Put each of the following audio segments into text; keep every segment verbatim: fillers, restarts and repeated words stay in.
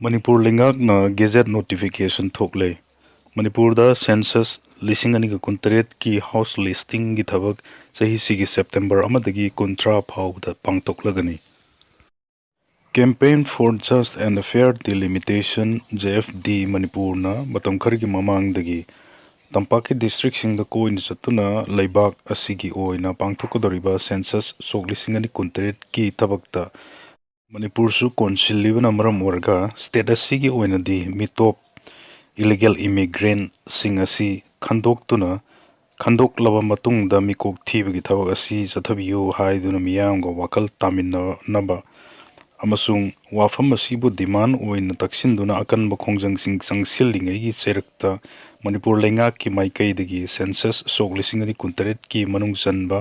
ꯃꯅꯤꯄꯨꯔ ꯂꯩꯉꯥꯛꯅ gadget notification ꯊꯣꯛꯂꯦ꯫ ꯃꯅꯤꯄꯨꯔꯗ census ꯂꯤꯁꯤꯡ ꯑꯅꯤꯒ ꯀꯨꯟꯇꯔꯦꯠꯀꯤ ꯍꯥꯎꯁ ꯂꯤꯁꯇꯤꯡꯒꯤ ꯊꯕꯛ ꯆꯍꯤꯁꯤꯒꯤ ꯁꯦꯞꯇꯦꯝꯕꯔ ꯑꯃꯗꯒꯤ ꯀꯨꯟꯊ꯭ꯔꯥ ꯐꯥꯎꯕꯗ ꯄꯥꯡꯊꯣꯛꯂꯒꯅꯤ꯫ Campaign for Just and Fair Delimitation, J F D, ꯃꯅꯤꯄꯨꯔꯅ ꯃꯇꯝ ꯈꯔꯒꯤ ꯃꯃꯥꯡꯗꯒꯤ ꯇꯝꯄꯥꯛꯀꯤ ꯗꯤꯁꯇ꯭ꯔꯤꯛꯁꯤꯡꯗ ꯀꯣꯏꯅ ꯆꯠꯇꯨꯅ ꯂꯩꯕꯥꯛ ꯑꯁꯤꯒꯤ ꯑꯣꯏꯅ ꯄꯥꯡꯊꯣꯛꯀꯗꯧꯔꯤꯕ ꯁꯦꯟꯁꯁ ꯁꯣꯛ ꯂꯤꯁꯤꯡ ꯑꯅꯤ ꯀꯨꯟꯇꯔꯦꯠꯀꯤ ꯊꯕꯛꯇ ꯃꯅꯤꯄꯨꯔꯁꯨ ꯀꯣꯟꯁꯤꯜꯂꯤꯕꯅ ꯃꯔꯝ ꯑꯣꯏꯔꯒ ꯁ꯭ꯇꯦꯠ ꯑꯁꯤꯒꯤ ꯑꯣꯏꯅꯗꯤ ꯃꯤꯇꯣꯞ ꯏꯂꯤꯒꯦꯜ ꯏꯃꯤꯒ꯭ꯔꯦꯟꯁꯤꯡ ꯑꯁꯤ ꯈꯟꯗꯣꯛꯇꯨꯅ, ꯈꯟꯗꯣꯛꯂꯕ ꯃꯇꯨꯡꯗ ꯃꯤꯀꯣꯛ ꯊꯤꯕꯒꯤ ꯊꯕꯛ ꯑꯁꯤ ꯆꯠꯊꯕꯤꯌꯨ ꯍꯥꯏꯗꯨꯅ ꯃꯤꯌꯥꯝꯒ ꯋꯥꯈꯜ ꯇꯥꯃꯤꯟꯅꯅꯕ ꯑꯃꯁꯨꯡ ꯋꯥꯐꯝ ꯑꯁꯤꯕꯨ ꯗꯤꯃꯥꯟ ꯑꯣꯏꯅ ꯇꯛꯁꯤꯟꯗꯨꯅ ꯑꯀꯟꯕ ꯈꯣꯡꯖꯪꯁꯤꯡ ꯆꯪꯁꯤꯜꯂꯤꯉꯩꯒꯤ ꯆꯩꯔꯛꯇ ꯃꯅꯤꯄꯨꯔ ꯂꯩꯉꯥꯛꯀꯤ ꯃꯥꯏꯀꯩꯗꯒꯤ ꯁꯦꯟꯁꯁ ꯁꯣꯛ ꯂꯤꯁꯤꯡ ꯑꯅꯤ ꯀꯨꯟꯇꯔꯦꯠꯀꯤ ꯃꯅꯨꯡ ꯆꯟꯕ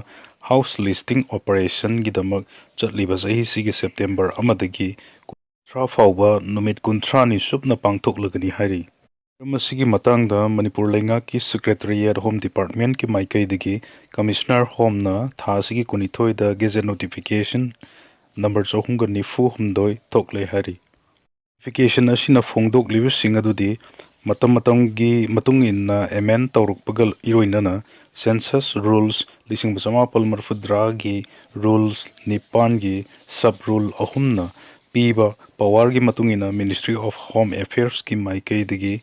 ꯍꯥꯎꯁ ꯂꯤꯁꯇꯤꯡ ꯑꯣꯄꯔꯦꯁꯟꯒꯤꯗꯃꯛ ꯆꯠꯂꯤꯕ ꯆꯍꯤꯁꯤꯒꯤ ꯁꯦꯞꯇꯦꯝꯕꯔ ꯑꯃꯗꯒꯤ ꯀꯨꯟꯊ꯭ꯔꯥ ꯐꯥꯎꯕ ꯅꯨꯃꯤꯠ ꯀꯨꯟꯊ꯭ꯔꯥꯅꯤ ꯆꯨꯞꯅ ꯄꯥꯡꯊꯣꯛꯂꯒꯅꯤ ꯍꯥꯏꯔꯤ꯫ ꯃꯔꯝ ꯑꯁꯤꯒꯤ ꯃꯇꯥꯡꯗ ꯃꯅꯤꯄꯨꯔ ꯂꯩꯉꯥꯛꯀꯤ ꯁꯦꯀ꯭ꯔꯦꯇꯔꯤꯌꯦꯠ ꯍꯣꯝ ꯗꯤꯄꯥꯔꯠꯃꯦꯟꯠꯀꯤ ꯃꯥꯏꯀꯩꯗꯒꯤ ꯀꯃꯤꯁꯅꯔ ꯍꯣꯝꯅ ꯊꯥ ꯑꯁꯤꯒꯤ ꯀꯨꯟꯅꯤꯊꯣꯏꯗ ꯒꯦꯖꯦꯠ ꯅꯣꯇꯤꯐꯤꯀꯦꯁꯟ ꯅꯝꯕꯔ ꯆꯍꯨꯝꯒ ꯅꯤꯐꯨ ꯍꯨꯝꯗꯣꯏ ꯊꯣꯛꯂꯦ ꯍꯥꯏꯔꯤ꯫ ꯅꯣꯇꯤꯐꯤꯀꯦꯁꯟ ꯑꯁꯤꯅ ꯐꯣꯡꯗꯣꯛꯂꯤꯕꯁꯤꯡ ꯑꯗꯨꯗꯤ ꯃꯇꯝ ꯃꯇꯝꯒꯤ ꯃꯇꯨꯡ ꯏꯟꯅ ꯑꯦꯃꯦꯟ ꯇꯧꯔꯛꯄꯒ ꯏꯔꯣꯏꯅꯅ ꯁꯦꯟꯁꯁ ꯔꯨꯜꯁ ꯂꯤꯁꯤꯡ ꯆꯃꯥꯄꯜ ꯃꯔꯤꯐꯨꯇꯔꯥꯒꯤ ꯔꯨꯜꯁ ꯅꯤꯄꯥꯟꯒꯤ ꯁꯕ ꯔꯨꯜ ꯑꯍꯨꯝꯅ ꯄꯤꯕ ꯄꯋꯥꯔꯒꯤ ꯃꯇꯨꯡ ꯏꯟꯅ Ministry of Home Affairs ꯀꯤ ꯃꯥꯏꯀꯩꯗꯒꯤ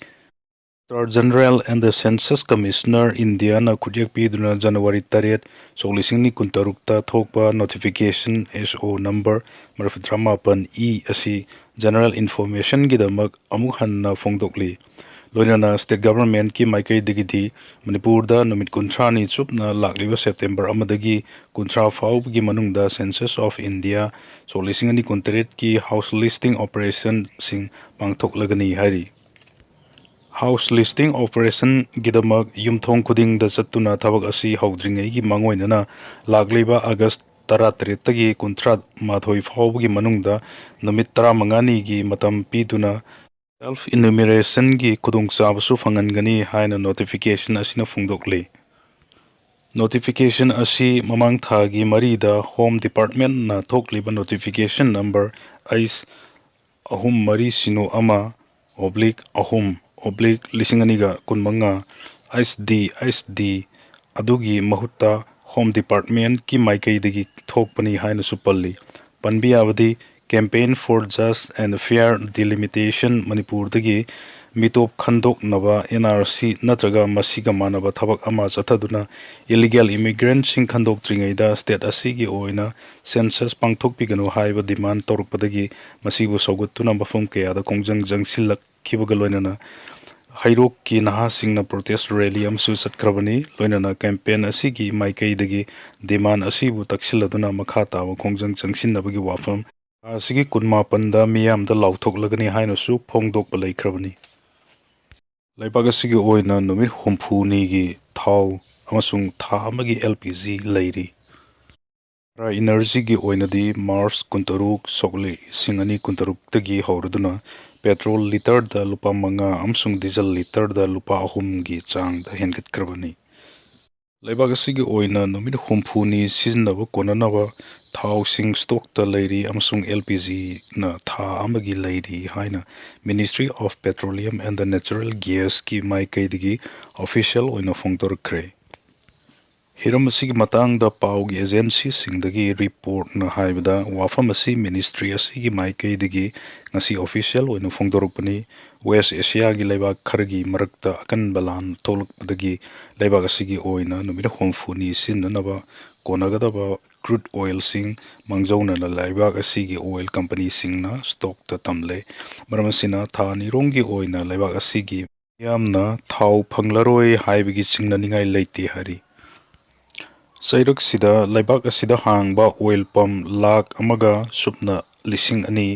Director General and the Census Commissioner, India ꯅ ꯈꯨꯠꯌꯦꯛ ꯄꯤꯗꯨꯅ ꯖꯅꯋꯥꯔꯤ ꯇꯔꯦꯠ, ꯁꯣꯛ ꯂꯤꯁꯤꯡ ꯑꯅꯤ ꯀꯨꯟꯇꯔꯨꯛꯇ ꯊꯣꯛꯄ ꯅꯣꯇꯤꯐꯤꯀꯦꯁꯟ S O number ꯃꯔꯤꯐꯨꯇꯔꯥ ꯃꯥꯄꯟ E ꯑꯁꯤ ꯖꯦꯅꯔꯦꯜ ꯏꯟꯐꯣꯔꯃꯦꯁꯟꯒꯤꯗꯃꯛ ꯑꯃꯨꯛ ꯍꯟꯅ ꯐꯣꯡꯗꯣꯛꯂꯤ꯫ ꯂꯣꯏꯅꯅ ꯁ꯭ꯇꯦꯠ ꯒꯚꯔꯟꯃꯦꯟꯠꯀꯤ ꯃꯥꯏꯀꯩꯗꯒꯤꯗꯤ ꯃꯅꯤꯄꯨꯔꯗ ꯅꯨꯃꯤꯠ ꯀꯨꯟꯊ꯭ꯔꯥꯅꯤ ꯆꯨꯞꯅ ꯂꯥꯛꯂꯤꯕ ꯁꯦꯞꯇꯦꯝꯕꯔ ꯑꯃꯗꯒꯤ ꯀꯨꯟꯊ꯭ꯔꯥ ꯐꯥꯎꯕꯒꯤ ꯃꯅꯨꯡꯗ Census of India ꯁꯣꯛ ꯂꯤꯁꯤꯡ ꯑꯅꯤ ꯀꯨꯟꯇꯔꯦꯠꯀꯤ ꯍꯥꯎꯁ ꯂꯤꯁꯇꯤꯡ ꯑꯣꯄꯔꯦꯁꯟꯁꯤꯡ ꯄꯥꯡꯊꯣꯛꯂꯒꯅꯤ ꯍꯥꯏꯔꯤ꯫ ꯍꯥꯎꯁ ꯂꯤꯁꯇꯤꯡ ꯑꯣꯄꯔꯦꯁꯟꯒꯤꯗꯃꯛ ꯌꯨꯝꯊꯣꯡ ꯈꯨꯗꯤꯡꯗ ꯆꯠꯇꯨꯅ ꯊꯕꯛ ꯑꯁꯤ ꯍꯧꯗ꯭ꯔꯤꯉꯩꯒꯤ ꯃꯥꯡꯑꯣꯏꯅꯅ ꯂꯥꯛꯂꯤꯕ ꯑꯥꯒꯁ ꯇꯔꯥꯇꯔꯦꯠꯇꯒꯤ ꯀꯨꯟꯊ꯭ꯔꯥ ꯃꯥꯊꯣꯏ ꯐꯥꯎꯕꯒꯤ ꯃꯅꯨꯡꯗ ꯅꯨꯃꯤꯠ ꯇꯔꯥꯃꯉꯥꯅꯤꯒꯤ ꯃꯇꯝ ꯄꯤꯗꯨꯅ ꯁꯦꯜꯐ ꯏꯅꯨꯃꯦꯔꯦꯁꯟꯒꯤ ꯈꯨꯗꯣꯡꯆꯥꯕꯁꯨ ꯐꯪꯍꯟꯒꯅꯤ ꯍꯥꯏꯅ ꯅꯣꯇꯤꯐꯤꯀꯦꯁꯟ ꯑꯁꯤꯅ ꯐꯣꯡꯗꯣꯛꯂꯤ꯫ ꯅꯣꯇꯤꯐꯤꯀꯦꯁꯟ ꯑꯁꯤ ꯃꯃꯥꯡ ꯊꯥꯒꯤ ꯃꯔꯤꯗ ꯍꯣꯝ ꯗꯤꯄꯥꯔꯠꯃꯦꯟꯠꯅ ꯊꯣꯛꯂꯤꯕ ꯅꯣꯇꯤꯐꯤꯀꯦꯁꯟ ꯅꯝꯕꯔ ꯑꯩꯁ ꯑꯍꯨꯝ ꯃꯔꯤ ꯁꯤꯅꯣ ꯑꯃ ꯑꯣꯕ꯭ꯂꯤꯛ ꯑꯍꯨꯝ ꯑꯣꯕ꯭ꯂꯤꯛ ꯂꯤꯁꯤꯡ ꯑꯅꯤꯒ ꯀꯨꯟꯃꯉꯥ, ꯑꯩꯆ ꯗꯤ ꯑꯩꯆ ꯗꯤ ꯑꯗꯨꯒꯤ ꯃꯍꯨꯠꯇ ꯍꯣꯝ ꯗꯤꯄꯥꯔꯠꯃꯦꯟꯠꯀꯤ ꯃꯥꯏꯀꯩꯗꯒꯤ ꯊꯣꯛꯄꯅꯤ ꯍꯥꯏꯅꯁꯨ ꯄꯜꯂꯤ꯫ ꯄꯟꯕ ꯌꯥꯕꯗꯤ Campaign for Just and Fair Delimitation ꯃꯅꯤꯄꯨꯔꯗꯒꯤ ꯃꯤꯇꯣꯞ ꯈꯟꯗꯣꯛꯅꯕ, ꯑꯦꯟ ꯑꯥꯔ ꯁꯤ ꯅꯠꯇ꯭ꯔꯒ ꯃꯁꯤꯒ ꯃꯥꯟꯅꯕ ꯊꯕꯛ ꯑꯃ ꯆꯠꯊꯗꯨꯅ ꯏꯂꯤꯒꯦꯜ ꯏꯃꯤꯒ꯭ꯔꯦꯟꯠꯁꯤꯡ ꯈꯟꯗꯣꯛꯇ꯭ꯔꯤꯉꯩꯗ ꯁ꯭ꯇꯦꯠ ꯑꯁꯤꯒꯤ ꯑꯣꯏꯅ ꯁꯦꯟꯁꯁ ꯄꯥꯡꯊꯣꯛꯄꯤꯒꯅꯨ ꯍꯥꯏꯕ ꯗꯤꯃꯥꯟ ꯇꯧꯔꯛꯄꯗꯒꯤ ꯃꯁꯤꯕꯨ ꯁꯧꯒꯠꯇꯨꯅ ꯃꯐꯝ ꯀꯌꯥꯗ ꯈꯣꯡꯖꯪ ꯆꯪꯁꯤꯜꯂꯛꯈꯤꯕꯒ ꯂꯣꯏꯅꯅ ꯍꯩꯔꯣꯛꯀꯤ ꯅꯍꯥꯁꯤꯡꯅ ꯄ꯭ꯔꯣꯇꯦꯁ ꯔꯦꯂꯤ ꯑꯃꯁꯨ ꯆꯠꯈ꯭ꯔꯕꯅꯤ꯫ ꯂꯣꯏꯅꯅ ꯀꯦꯝꯄꯦꯟ ꯑꯁꯤꯒꯤ ꯃꯥꯏꯀꯩꯗꯒꯤ ꯗꯤꯃꯥꯟ ꯑꯁꯤꯕꯨ ꯇꯛꯁꯤꯜꯂꯗꯨꯅ ꯃꯈꯥ ꯇꯥꯕ ꯈꯣꯡꯖꯪ ꯆꯪꯁꯤꯟꯅꯕꯒꯤ ꯋꯥꯐꯝ ꯊꯥ ꯑꯁꯤꯒꯤ ꯀꯨꯟꯃꯥꯄꯟꯗ ꯃꯤꯌꯥꯝꯗ ꯂꯥꯎꯊꯣꯛꯂꯒꯅꯤ ꯍꯥꯏꯅꯁꯨ ꯐꯣꯡꯗꯣꯛꯄ ꯂꯩꯈ꯭ꯔꯕꯅꯤ꯫ ꯂꯩꯕꯥꯛ ꯑꯁꯤꯒꯤ ꯑꯣꯏꯅ ꯅꯨꯃꯤꯠ ꯍꯨꯝꯐꯨꯅꯤꯒꯤ ꯊꯥꯎ ꯑꯃꯁꯨꯡ ꯊꯥ ꯑꯃꯒꯤ ꯑꯦꯜ ꯄꯤ ꯖꯤ ꯂꯩꯔꯤ꯫ ꯇꯔꯥ ꯏꯅꯔꯖꯤꯒꯤ ꯑꯣꯏꯅꯗꯤ ꯃꯥꯔꯆ ꯀꯨꯟꯇꯔꯨꯛ, ꯁꯣꯛꯂꯤ ꯂꯤꯁꯤꯡ ꯑꯅꯤ ꯀꯨꯟꯇꯔꯨꯛꯇꯒꯤ ꯍꯧꯔꯗꯨꯅ ꯄꯦꯇ꯭ꯔꯣꯜ ꯂꯤꯇꯔꯗ ꯂꯨꯄꯥ ꯃꯉꯥ ꯑꯃꯁꯨꯡ ꯗꯤꯖꯜ ꯂꯤꯇꯔꯗ ꯂꯨꯄꯥ ꯑꯍꯨꯝꯒꯤ ꯆꯥꯡꯗ ꯍꯦꯟꯒꯠꯈ꯭ꯔꯕꯅꯤ꯫ ꯂꯩꯕꯥꯛ ꯑꯁꯤꯒꯤ ꯑꯣꯏꯅ ꯅꯨꯃꯤꯠ ꯍꯨꯝꯐꯨꯅꯤ ꯁꯤꯖꯤꯟꯅꯕ ꯀꯣꯟꯅꯅꯕ ꯊꯥꯎꯁꯤꯡ ꯁ꯭ꯇꯣꯛꯇ ꯂꯩꯔꯤ ꯑꯃꯁꯨꯡ ꯑꯦꯜ ꯄꯤ ꯖꯤꯅ ꯊꯥ ꯑꯃꯒꯤ ꯂꯩꯔꯤ ꯍꯥꯏꯅ Ministry of Petroleum and the Natural Gasꯀꯤ ꯃꯥꯏꯀꯩꯗꯒꯤ ꯑꯣꯐꯤꯁꯤꯌꯦꯜ ꯑꯣꯏꯅ ꯐꯣꯡꯗꯣꯔꯛꯈ꯭ꯔꯦ꯫ ꯍꯤꯔꯝ ꯑꯁꯤꯒꯤ ꯃꯇꯥꯡꯗ ꯄꯥꯎꯒꯤ ꯑꯦꯖꯦꯟꯁꯤꯁꯤꯡꯗꯒꯤ ꯔꯤꯄꯣꯔꯠꯅ ꯍꯥꯏꯕꯗ, ꯋꯥꯐꯝ ꯑꯁꯤ ꯃꯤꯅꯤꯁꯇ꯭ꯔꯤ ꯑꯁꯤꯒꯤ ꯃꯥꯏꯀꯩꯗꯒꯤ ꯉꯁꯤ ꯑꯣꯐꯤꯁꯤꯌꯦꯜ ꯑꯣꯏꯅ ꯐꯣꯡꯗꯣꯔꯛꯄꯅꯤ꯫ ꯋꯦꯁ ꯑꯦꯁꯤꯌꯥꯒꯤ ꯂꯩꯕꯥꯛ ꯈꯔꯒꯤ ꯃꯔꯛꯇ ꯑꯀꯟꯕ ꯂꯥꯟ ꯊꯣꯛꯂꯛꯄꯗꯒꯤ ꯂꯩꯕꯥꯛ ꯑꯁꯤꯒꯤ ꯑꯣꯏꯅ ꯅꯨꯃꯤꯠ ꯍꯨꯝꯐꯨꯅꯤ ꯁꯤꯖꯤꯟꯅꯅꯕ ꯀꯣꯟꯅꯒꯗꯕ ꯀ꯭ꯔꯨꯗ ꯑꯣꯏꯜꯁꯤꯡ ꯃꯥꯡꯖꯧꯅꯅ ꯂꯩꯕꯥꯛ ꯑꯁꯤꯒꯤ ꯑꯣꯏꯜ ꯀꯝꯄꯅꯤꯁꯤꯡꯅ ꯁ꯭ꯇꯣꯛꯇ ꯊꯝꯂꯦ꯫ ꯃꯔꯝ ꯑꯁꯤꯅ ꯊꯥ ꯑꯅꯤꯔꯣꯝꯒꯤ ꯑꯣꯏꯅ ꯂꯩꯕꯥꯛ ꯑꯁꯤꯒꯤ ꯃꯤꯌꯥꯝꯅ ꯊꯥꯎ ꯐꯪꯂꯔꯣꯏ ꯍꯥꯏꯕꯒꯤ ꯆꯤꯡꯅꯅꯤꯡꯉꯥꯏ ꯂꯩꯇꯦ ꯍꯥꯏꯔꯤ꯫ ꯆꯩꯔꯛꯁꯤꯗ ꯂꯩꯕꯥꯛ ꯑꯁꯤꯗ ꯍꯥꯡꯕ ꯑꯣꯏꯜ ꯄꯝ ꯂꯥꯈ ꯑꯃꯒ ꯁꯨꯞꯅ ꯂꯤꯁꯤꯡ ꯑꯅꯤ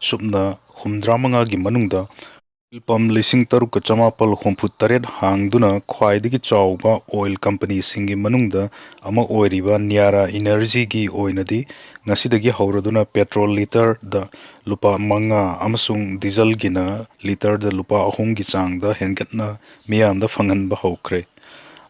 ꯁꯨꯞꯅ ꯍꯨꯝꯗ꯭ꯔꯥ ꯃꯉꯥꯒꯤ ꯃꯅꯨꯡꯗ ꯑꯣꯏꯜ ꯄꯝ ꯂꯤꯁꯤꯡ ꯇꯔꯨꯛꯀ ꯆꯃꯥꯄꯜ ꯍꯨꯝꯐꯨ ꯇꯔꯦꯠ ꯍꯥꯡꯗꯨꯅ ꯈ꯭ꯋꯥꯏꯗꯒꯤ ꯆꯥꯎꯕ ꯑꯣꯏꯜ ꯀꯝꯄꯅꯤꯁꯤꯡꯒꯤ ꯃꯅꯨꯡꯗ ꯑꯃ ꯑꯣꯏꯔꯤꯕ ꯅꯤꯌꯥꯔꯥ ꯏꯅꯔꯖꯤꯒꯤ ꯑꯣꯏꯅꯗꯤ ꯉꯁꯤꯗꯒꯤ ꯍꯧꯔꯗꯨꯅ ꯄꯦꯇ꯭ꯔꯣꯜ ꯂꯤꯇꯔꯗ ꯂꯨꯄꯥ ꯃꯉꯥ ꯑꯃꯁꯨꯡ ꯗꯤꯖꯜꯒꯤꯅ ꯂꯤꯇꯔꯗ ꯂꯨꯄꯥ ꯑꯍꯨꯝꯒꯤ ꯆꯥꯡꯗ ꯍꯦꯟꯒꯠꯅ ꯃꯤꯌꯥꯝꯗ ꯐꯪꯍꯟꯕ ꯍꯧꯈ꯭ꯔꯦ꯫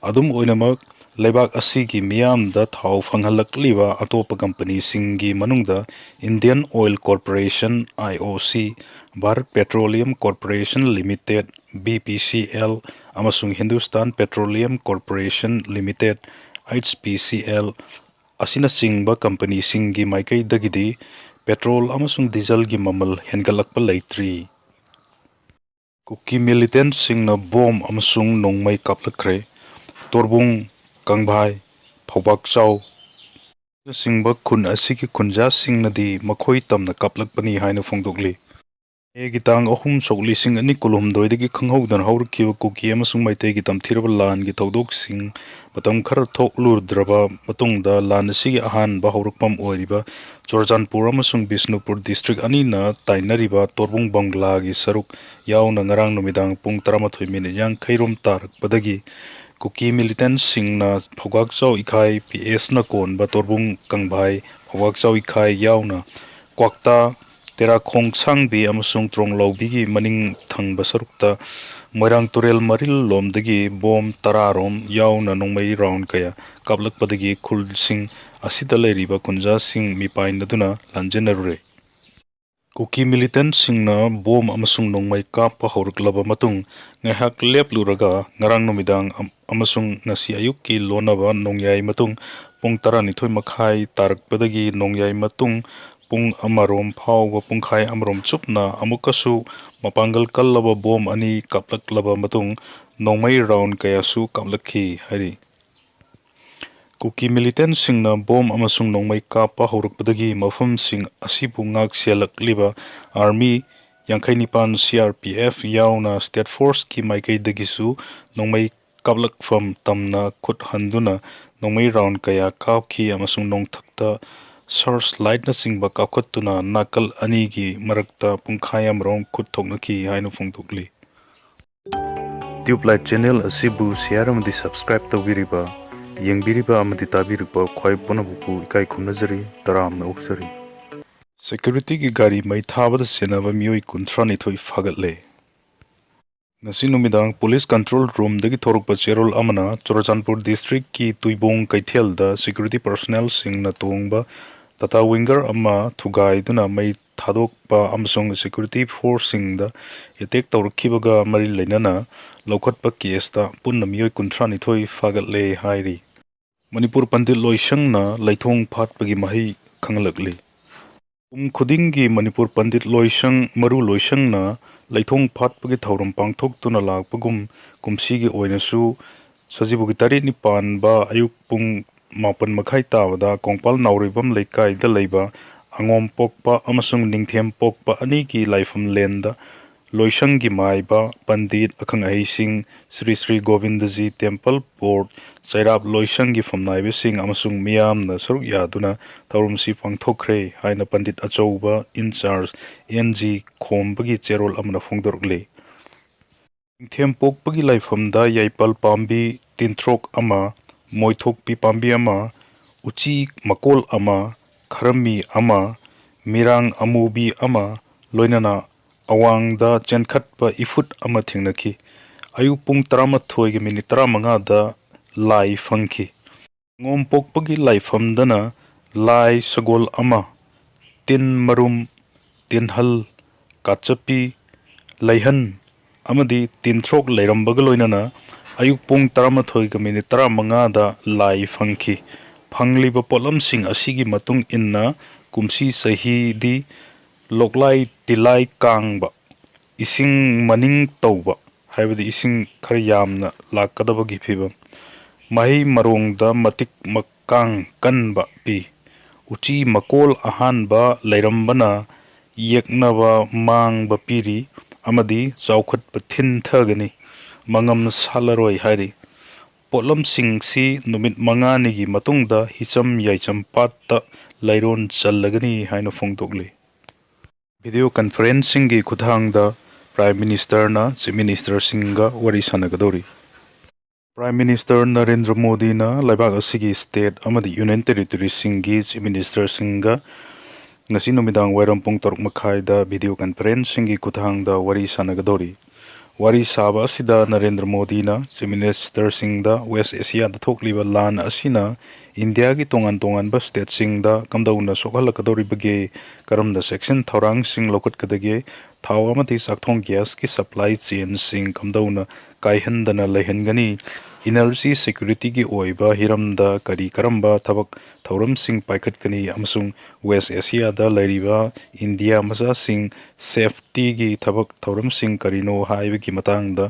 ꯑꯗꯨꯝ ꯑꯣꯏꯅꯃꯛ, ꯂꯩꯕꯥꯛ ꯑꯁꯤꯒꯤ ꯃꯤꯌꯥꯝꯗ ꯊꯥꯎ ꯐꯪꯍꯜꯂꯛꯂꯤꯕ ꯑꯇꯣꯞꯄ ꯀꯝꯄꯅꯤꯁꯤꯡꯒꯤ ꯃꯅꯨꯡꯗ Indian Oil Corporation, I O C, Bharat Petroleum Corporation Limited, B P C L, ꯑꯃꯁꯨꯡ Hindustan Petroleum Corporation Limited, H P C L, ꯑꯁꯤꯅꯆꯤꯡꯕ ꯀꯝꯄꯅꯤꯁꯤꯡꯒꯤ ꯃꯥꯏꯀꯩꯗꯒꯤꯗꯤ ꯄꯦꯇ꯭ꯔꯣꯜ ꯑꯃꯁꯨꯡ ꯗꯤꯖꯜꯒꯤ ꯃꯃꯜ ꯍꯦꯟꯒꯠꯂꯛꯄ ꯂꯩꯇ꯭ꯔꯤ꯫ ꯀꯨꯀꯤ ꯃꯤꯂꯤꯇꯦꯟꯠꯁꯤꯡꯅ ꯕꯣꯝ ꯑꯃꯁꯨꯡ ꯅꯣꯡꯃꯩ ꯀꯥꯞꯂꯛꯈ꯭ꯔꯦ꯫ ꯇꯣꯔꯕꯨꯡ, ꯀꯪꯚꯥꯏ, ꯐꯧꯕꯥꯛꯆꯥꯎ ꯑꯁꯤꯅꯆꯤꯡꯕ ꯈꯨꯟ ꯑꯁꯤꯒꯤ ꯈꯨꯟꯖꯥꯁꯤꯡꯅꯗꯤ ꯃꯈꯣꯏ ꯇꯝꯅ ꯀꯥꯞꯂꯛꯄꯅꯤ ꯍꯥꯏꯅ ꯐꯣꯡꯗꯣꯛꯂꯤ꯫ ꯃꯦꯒꯤ ꯇꯥꯡ ꯑꯍꯨꯝ, ꯁꯣꯛ ꯂꯤꯁꯤꯡ ꯑꯅꯤ ꯀꯨꯟꯍꯨꯝꯗꯣꯏꯗꯒꯤ ꯈꯪꯍꯧꯗꯅ ꯍꯧꯔꯛꯈꯤꯕ ꯀꯨꯀꯤ ꯑꯃꯁꯨꯡ ꯃꯩꯇꯩꯒꯤ ꯇꯝꯊꯤꯔꯕ ꯂꯥꯟꯒꯤ ꯊꯧꯗꯣꯛꯁꯤꯡ ꯃꯇꯝ ꯈꯔ ꯊꯣꯛꯂꯨꯗ꯭ꯔꯕ ꯃꯇꯨꯡꯗ, ꯂꯥꯟ ꯑꯁꯤꯒꯤ ꯑꯍꯥꯟꯕ ꯍꯧꯔꯛꯐꯝ ꯑꯣꯏꯔꯤꯕ ꯆꯨꯔꯆꯥꯟꯄꯨꯔ ꯑꯃꯁꯨꯡ ꯕꯤꯁꯅꯨꯄꯨꯔ ꯗꯤꯁꯇ꯭ꯔꯤꯛ ꯑꯅꯤꯅ ꯇꯥꯏꯅꯔꯤꯕ ꯇꯣꯔꯕꯨꯡ ꯕꯪꯒ꯭ꯂꯥꯒꯤ ꯁꯔꯨꯛ ꯌꯥꯎꯅ ꯉꯔꯥꯡ ꯅꯨꯃꯤꯗꯥꯡ ꯄꯨꯡ ꯇꯔꯥꯃꯥꯊꯣꯏ ꯃꯤꯅꯤꯠ ꯌꯥꯡꯈꯩ ꯔꯣꯝ ꯇꯥꯔꯛꯄꯗꯒꯤ ꯀꯨꯀꯤ ꯃꯤꯂꯤꯇꯦꯟꯠꯁꯤꯡꯅ ꯐꯧꯒꯥꯛꯆꯥꯎ ꯏꯈꯥꯏ ꯄꯤ ꯑꯦꯁꯅ ꯀꯣꯟꯕ ꯇꯣꯔꯕꯨꯡ ꯀꯪꯚꯥꯏ, ꯐꯧꯒꯥꯛꯆꯥꯎ ꯏꯈꯥꯏ ꯌꯥꯎꯅ ꯀ꯭ꯋꯥꯛꯇꯥ, ꯇꯦꯔꯥꯈꯣꯡ ꯁꯥꯡꯕꯤ ꯑꯃꯁꯨꯡ ꯇ꯭ꯔꯣꯡꯂꯥꯎꯕꯤꯒꯤ ꯃꯅꯤꯡ ꯊꯪꯕ ꯁꯔꯨꯛꯇ ꯃꯣꯏꯔꯥꯡ ꯇꯨꯔꯦꯜ ꯃꯔꯤꯜ ꯂꯣꯝꯗꯒꯤ ꯕꯣꯝ ꯇꯔꯥ ꯔꯣꯝ ꯌꯥꯎꯅ ꯅꯣꯡꯃꯩ ꯔꯥꯎꯟ ꯀꯌꯥ ꯀꯥꯞꯂꯛꯄꯗꯒꯤ ꯈꯨꯜꯁꯤꯡ ꯑꯁꯤꯗ ꯂꯩꯔꯤꯕ ꯈꯨꯟꯖꯥꯁꯤꯡ ꯃꯤꯄꯥꯏꯅꯗꯨꯅ ꯂꯥꯟꯖꯦꯟꯅꯔꯨꯔꯦ꯫ ꯀꯨꯀꯤ ꯃꯤꯂꯤꯇꯦꯟꯠꯁꯤꯡꯅ ꯕꯣꯝ ꯑꯃꯁꯨꯡ ꯅꯣꯡꯃꯩ ꯀꯥꯞꯄ ꯍꯧꯔꯛꯂꯕ ꯃꯇꯨꯡ ꯉꯥꯏꯍꯥꯛ ꯂꯦꯞꯂꯨꯔꯒ, ꯉꯔꯥꯡ ꯅꯨꯃꯤꯗꯥꯡ ꯑꯝ-, ꯑꯃꯁꯨꯡ ꯉꯁꯤ ꯑꯌꯨꯛꯀꯤ ꯂꯣꯟꯅꯕ ꯅꯣꯡꯌꯥꯏ ꯃꯇꯨꯡ ꯄꯨꯡ ꯇꯔꯥꯅꯤꯊꯣꯏ ꯃꯈꯥꯏ ꯇꯥꯔꯛꯄꯗꯒꯤ ꯅꯣꯡꯌꯥꯏ ꯃꯇꯨꯡ ꯄꯨꯡ ꯑꯃꯔꯣꯝ ꯐꯥꯎꯕ ꯄꯨꯡꯈꯥꯏ ꯑꯃꯔꯣꯝ ꯆꯨꯞꯅ ꯑꯃꯨꯛꯀꯁꯨ ꯃꯄꯥꯡꯒꯜ ꯀꯜꯂꯕ ꯕꯣꯝ ꯑꯅꯤ ꯀꯥꯞꯂꯛꯂꯕ ꯃꯇꯨꯡ ꯅꯣꯡꯃꯩ ꯔꯥꯎꯟ ꯀꯌꯥꯁꯨ ꯀꯥꯞꯂꯛꯈꯤ ꯍꯥꯏꯔꯤ꯫ ꯀꯨꯀꯤ ꯃꯤꯂꯤꯇꯦꯟꯠꯁꯤꯡꯅ ꯕꯣꯝ ꯑꯃꯁꯨꯡ ꯅꯣꯡꯃꯩ ꯀꯥꯞꯄ ꯍꯧꯔꯛꯄꯗꯒꯤ ꯃꯐꯝꯁꯤꯡ ꯑꯁꯤꯕꯨ ꯉꯥꯛ ꯁꯦꯜꯂꯛꯂꯤꯕ ꯑꯥꯔꯃꯤ ꯌꯥꯡꯈꯩ ꯅꯤꯄꯥꯟ, ꯁꯤ ꯑꯥꯔ ꯄꯤ ꯑꯦꯐ ꯌꯥꯎꯅ ꯁ꯭ꯇꯦꯠ ꯐꯣꯔꯁꯀꯤ ꯃꯥꯏꯀꯩꯗꯒꯤꯁꯨ ꯅꯣꯡꯃꯩ ꯀꯥꯞꯂꯛꯐꯝ ꯇꯝꯅ ꯈꯨꯠ ꯍꯟꯗꯨꯅ ꯅꯣꯡꯃꯩ ꯔꯥꯎꯟ ꯀꯌꯥ ꯀꯥꯞꯈꯤ ꯑꯃꯁꯨꯡ ꯅꯣꯡꯊꯛꯇ ꯁꯔꯆ ꯂꯥꯏꯠꯅꯆꯤꯡꯕ ꯀꯥꯞꯈꯠꯇꯨꯅ ꯅꯥꯀꯜ ꯑꯅꯤꯒꯤ ꯃꯔꯛꯇ ꯄꯨꯡꯈꯥꯏ ꯑꯃꯔꯣꯝ ꯈꯨꯠ ꯊꯣꯛꯅꯈꯤ ꯍꯥꯏꯅ ꯐꯣꯡꯗꯣꯛꯂꯤ꯫ ꯇ꯭ꯌꯨꯕꯂꯥꯏꯠ ꯆꯦꯅꯦꯜ ꯑꯁꯤꯕꯨ ꯁꯤꯌꯥꯔ ꯑꯃꯗꯤ ꯁꯕꯁꯀ꯭ꯔꯥꯏꯕ ꯇꯧꯕꯤꯔꯤꯕ, ꯌꯦꯡꯕꯤꯔꯤꯕ ꯑꯃꯗꯤ ꯇꯥꯕꯤꯔꯤꯕ ꯈ꯭ꯋꯥꯏ ꯄꯨꯝꯅꯃꯛꯄꯨ ꯏꯀꯥꯏ ꯈꯨꯝꯅꯖꯔꯤ, ꯇꯔꯥꯝꯅ ꯑꯣꯛꯆꯔꯤ꯫ ꯁꯦꯀ꯭ꯌꯨꯔꯤꯇꯤꯒꯤ ꯒꯥꯔꯤ ꯃꯩ ꯊꯥꯕꯗ ꯁꯤꯖꯤꯟꯅꯕ ꯃꯤꯑꯣꯏ ꯀꯨꯟꯊ꯭ꯔꯥꯅꯤꯊꯣꯏ ꯐꯥꯒꯠꯂꯦ꯫ ꯉꯁꯤ ꯅꯨꯃꯤꯗꯥꯡ ꯄꯨꯂꯤꯁ ꯀꯟꯇ꯭ꯔꯣꯜ ꯔꯨꯝꯗꯒꯤ ꯊꯣꯔꯛꯄ ꯆꯦꯔꯣꯜ ꯑꯃꯅ ꯆꯨꯔꯆꯥꯟꯄꯨꯔ ꯗꯤꯁꯇ꯭ꯔꯤꯛꯀꯤ ꯇꯨꯏꯕꯣꯡ ꯀꯩꯊꯦꯜꯗ ꯁꯦꯀ꯭ꯌꯨꯔꯤꯇꯤ ꯄꯔꯁꯣꯅꯦꯜꯁꯤꯡꯅ ꯇꯣꯡꯕ ꯇꯥꯇꯥ ꯋꯤꯡꯒꯔ ꯑꯃ ꯊꯨꯒꯥꯏꯗꯨꯅ ꯃꯩ ꯊꯥꯗꯣꯛꯄ ꯑꯃꯁꯨꯡ ꯁꯦꯀ꯭ꯌꯨꯔꯤꯇꯤ ꯐꯣꯔꯁꯁꯤꯡꯗ ꯑꯦꯇꯦꯛ ꯇꯧꯔꯛꯈꯤꯕꯒ ꯃꯔꯤ ꯂꯩꯅꯅ ꯂꯧꯈꯠꯄ ꯀꯦꯁꯇ ꯄꯨꯟꯅ ꯃꯤꯑꯣꯏ ꯀꯨꯟꯊ꯭ꯔꯥ ꯅꯤꯊꯣꯏ ꯐꯥꯒꯠꯂꯦ ꯍꯥꯏꯔꯤ꯫ ꯃꯅꯤꯄꯨꯔ ꯄꯟꯗꯤꯠ ꯂꯣꯏꯁꯪꯅ ꯂꯩꯊꯣꯡ ꯐꯥꯠꯄꯒꯤ ꯃꯍꯩ ꯈꯪꯍꯜꯂꯛꯂꯤ꯫ ꯀꯨꯝ ꯈꯨꯗꯤꯡꯒꯤ ꯃꯅꯤꯄꯨꯔ ꯄꯟꯗꯤꯠ ꯂꯣꯏꯁꯪ, ꯃꯔꯨ ꯂꯣꯏꯁꯪꯅ ꯂꯩꯊꯣꯡ ꯐꯥꯠꯄꯒꯤ ꯊꯧꯔꯝ ꯄꯥꯡꯊꯣꯛꯇꯨꯅ ꯂꯥꯛꯄꯒꯨꯝ, ꯀꯨꯝꯁꯤꯒꯤ ꯑꯣꯏꯅꯁꯨ ꯁꯖꯤꯕꯨꯒꯤ ꯇꯔꯦꯠꯅꯤ ꯄꯥꯟꯕ ꯑꯌꯨꯛ ꯄꯨꯡ ꯃꯥꯄꯟ ꯃꯈꯥꯏ ꯇꯥꯕꯗ ꯀꯣꯡꯄꯥꯜ ꯅꯥꯎꯔꯦꯝꯕꯝ ꯂꯩꯀꯥꯏꯗ ꯂꯩꯕ ꯑꯉꯣꯝ ꯄꯣꯛꯄ ꯑꯃꯁꯨꯡ ꯅꯤꯡꯊꯦꯝ ꯄꯣꯛꯄ ꯑꯅꯤꯒꯤ ꯂꯥꯏꯐꯝꯂꯦꯟꯗ ꯂꯣꯏꯁꯪꯒꯤ ꯃꯥꯏꯕ, ꯄꯟꯗꯤꯠ, ꯑꯈꯪ ꯑꯍꯩꯁꯤꯡ, ꯁ꯭ꯔꯤ ꯁ꯭ꯔꯤ ꯒꯣꯕꯤꯟꯗꯖꯤ ꯇꯦꯝꯄꯜ ꯕꯣꯔꯗ, ꯆꯩꯔꯥꯞ ꯂꯣꯏꯁꯪꯒꯤ ꯐꯝꯅꯥꯏꯕꯁꯤꯡ ꯑꯃꯁꯨꯡ ꯃꯤꯌꯥꯝꯅ ꯁꯔꯨꯛ ꯌꯥꯗꯨꯅ ꯊꯧꯔꯝꯁꯤ ꯄꯥꯡꯊꯣꯛꯈ꯭ꯔꯦ ꯍꯥꯏꯅ ꯄꯟꯗꯤꯠ ꯑꯆꯧꯕ ꯏꯟꯆꯥꯔꯖ ꯑꯦꯟ ꯖꯤ ꯈꯣꯝꯕꯒꯤ ꯆꯦꯔꯣꯜ ꯑꯃꯅ ꯐꯣꯡꯗꯣꯔꯛꯂꯤ꯫ ꯅꯤꯡꯊꯦꯝ ꯄꯣꯛꯄꯒꯤ ꯂꯥꯏꯐꯝꯗ ꯌꯥꯏꯄꯜ ꯄꯥꯝꯕꯤ ꯇꯤꯟꯊ꯭ꯔꯣꯛ ꯑꯃ, ꯃꯣꯏꯊꯣꯛꯄꯤ ꯄꯥꯝꯕꯤ ꯑꯃ, ꯎꯆꯤ ꯃꯀꯣꯜ ꯑꯃ, ꯈꯔꯝꯃꯤ ꯑꯃ, ꯃꯤꯔꯥꯡ ꯑꯃꯨꯕꯤ ꯑꯃ, ꯂꯣꯏꯅꯅ ꯑꯋꯥꯡꯗ ꯆꯦꯟꯈꯠꯄ ꯏꯐꯨꯠ ꯑꯃ ꯊꯦꯡꯅꯈꯤ꯫ ꯑꯌꯨꯛ ꯄꯨꯡ ꯇꯔꯥꯃꯥꯊꯣꯏꯒꯤ ꯃꯤꯅꯤꯠ ꯇꯔꯥꯃꯉꯥꯗ ꯂꯥꯏ ꯐꯪꯈꯤ꯫ ꯉꯣꯝ ꯄꯣꯛꯄꯒꯤ ꯂꯥꯏꯐꯝꯗꯅ ꯂꯥꯏ ꯁꯒꯣꯜ ꯑꯃ, ꯇꯤꯟ ꯃꯔꯨꯝ, ꯇꯤꯟꯍꯜ, ꯀꯥꯆꯞꯄꯤ, ꯂꯩꯍꯟ ꯑꯃꯗꯤ ꯇꯤꯟꯊ꯭ꯔꯣꯛ ꯂꯩꯔꯝꯕꯒ ꯂꯣꯏꯅꯅ ꯑꯌꯨꯛ ꯄꯨꯡ ꯇꯔꯥꯃꯥꯊꯣꯏꯒ ꯃꯤꯅꯤꯠ ꯇꯔꯥꯃꯉꯥꯗ ꯂꯥꯏ ꯐꯪꯈꯤ꯫ ꯐꯪꯂꯤꯕ ꯄꯣꯠꯂꯝꯁꯤꯡ ꯑꯁꯤꯒꯤ ꯃꯇꯨꯡ ꯏꯟꯅ ꯀꯨꯝꯁꯤ ꯆꯍꯤꯗꯤ ꯂꯣꯛꯂꯥꯏ ꯇꯤꯂꯥꯏ ꯀꯥꯡꯕ, ꯏꯁꯤꯡ ꯃꯅꯤꯡ ꯇꯧꯕ, ꯍꯥꯏꯕꯗꯤ ꯏꯁꯤꯡ ꯈꯔ ꯌꯥꯝꯅ ꯂꯥꯛꯀꯗꯕꯒꯤ ꯐꯤꯕꯝ, ꯃꯍꯩ ꯃꯔꯣꯡꯗ ꯃꯇꯤꯛ ꯃꯀꯥꯡ ꯀꯟꯕ ꯄꯤ꯫ ꯎꯆꯤ ꯃꯀꯣꯜ ꯑꯍꯥꯟꯕ ꯂꯩꯔꯝꯕꯅ ꯌꯦꯛꯅꯕ ꯃꯥꯡꯕ ꯄꯤꯔꯤ ꯑꯃꯗꯤ ꯆꯥꯎꯈꯠꯄ ꯊꯤꯟꯊꯒꯅꯤ, ꯃꯉꯝ ꯁꯥꯠꯂꯔꯣꯏ ꯍꯥꯏꯔꯤ꯫ ꯄꯣꯠꯂꯝꯁꯤꯡꯁꯤ ꯅꯨꯃꯤꯠ ꯃꯉꯥꯅꯤꯒꯤ ꯃꯇꯨꯡꯗ ꯍꯤꯆꯝ ꯌꯥꯏꯆꯝ ꯄꯥꯠꯇ ꯂꯩꯔꯣꯟ ꯆꯜꯂꯒꯅꯤ ꯍꯥꯏꯅ ꯐꯣꯡꯗꯣꯛꯂꯤ꯫ ꯚꯤꯗꯤꯑꯣ ꯀꯟꯐꯔꯦꯟꯁꯤꯡꯒꯤ ꯈꯨꯠꯊꯥꯡꯗ ꯄ꯭ꯔꯥꯏꯝ ꯃꯤꯅꯤꯁꯇꯔꯅ ꯆꯤꯐ ꯃꯤꯅꯤꯁꯇꯔꯁꯤꯡꯒ ꯋꯥꯔꯤ ꯁꯥꯟꯅꯒꯗꯧꯔꯤ꯫ ꯄ꯭ꯔꯥꯏꯝ ꯃꯤꯅꯤꯁꯇꯔ ꯅꯔꯦꯟꯗ꯭ꯔ ꯃꯣꯗꯤꯅ ꯂꯩꯕꯥꯛ ꯑꯁꯤꯒꯤ ꯁ꯭ꯇꯦꯠ ꯑꯃꯗꯤ ꯌꯨꯅꯤꯌꯟ ꯇꯦꯔꯤꯇꯣꯔꯤꯁꯤꯡꯒꯤ ꯆꯤꯐ ꯃꯤꯅꯤꯁꯇꯔꯁꯤꯡꯒ ꯉꯁꯤ ꯅꯨꯃꯤꯗꯥꯡ ꯋꯥꯏꯔꯝ ꯄꯨꯡ ꯇꯔꯨꯛ ꯃꯈꯥꯏꯗ ꯚꯤꯗꯤꯑꯣ ꯀꯟꯐꯔꯦꯟꯁꯤꯡꯒꯤ ꯈꯨꯠꯊꯥꯡꯗ ꯋꯥꯔꯤ ꯁꯥꯟꯅꯒꯗꯧꯔꯤ꯫ ꯋꯥꯔꯤ ꯁꯥꯕ ꯑꯁꯤꯗ ꯅꯔꯦꯟꯗ꯭ꯔ ꯃꯣꯗꯤꯅ Chief Ministerꯁꯤꯡꯗ West Asiaꯗ ꯊꯣꯛꯂꯤꯕ ꯂꯥꯟ ꯑꯁꯤꯅ ꯏꯟꯗꯤꯌꯥꯒꯤ ꯇꯣꯉꯥꯟ ꯇꯣꯉꯥꯟꯕ stateꯁꯤꯡꯗ ꯀꯝꯗꯧꯅ ꯁꯣꯛꯍꯜꯂꯛꯀꯗꯧꯔꯤꯕꯒꯦ, ꯀꯔꯝꯅ ꯆꯦꯛꯁꯤꯟ ꯊꯧꯔꯥꯡꯁꯤꯡ ꯂꯧꯈꯠꯀꯗꯒꯦ, ꯊꯥꯎ ꯑꯃꯗꯤ ꯆꯥꯛꯊꯣꯡ gasꯀꯤ supply chainꯁꯤꯡ ꯀꯝꯗꯧꯅ ꯀꯥꯏꯍꯟꯗꯅ ꯂꯩꯍꯟꯒꯅꯤ, energy securityꯒꯤ ꯑꯣꯏꯕ ꯍꯤꯔꯝꯗ ꯀꯔꯤ ꯀꯔꯝꯕ ꯊꯕꯛ ꯊꯧꯔꯝꯁꯤꯡ ꯄꯥꯏꯈꯠꯀꯅꯤ ꯑꯃꯁꯨꯡ West Asiaꯗ ꯂꯩꯔꯤꯕ ꯏꯟꯗꯤꯌꯥ ꯃꯆꯥꯁꯤꯡ safetyꯒꯤ ꯊꯕꯛ ꯊꯧꯔꯝꯁꯤꯡ ꯀꯔꯤꯅꯣ ꯍꯥꯏꯕꯒꯤ ꯃꯇꯥꯡꯗ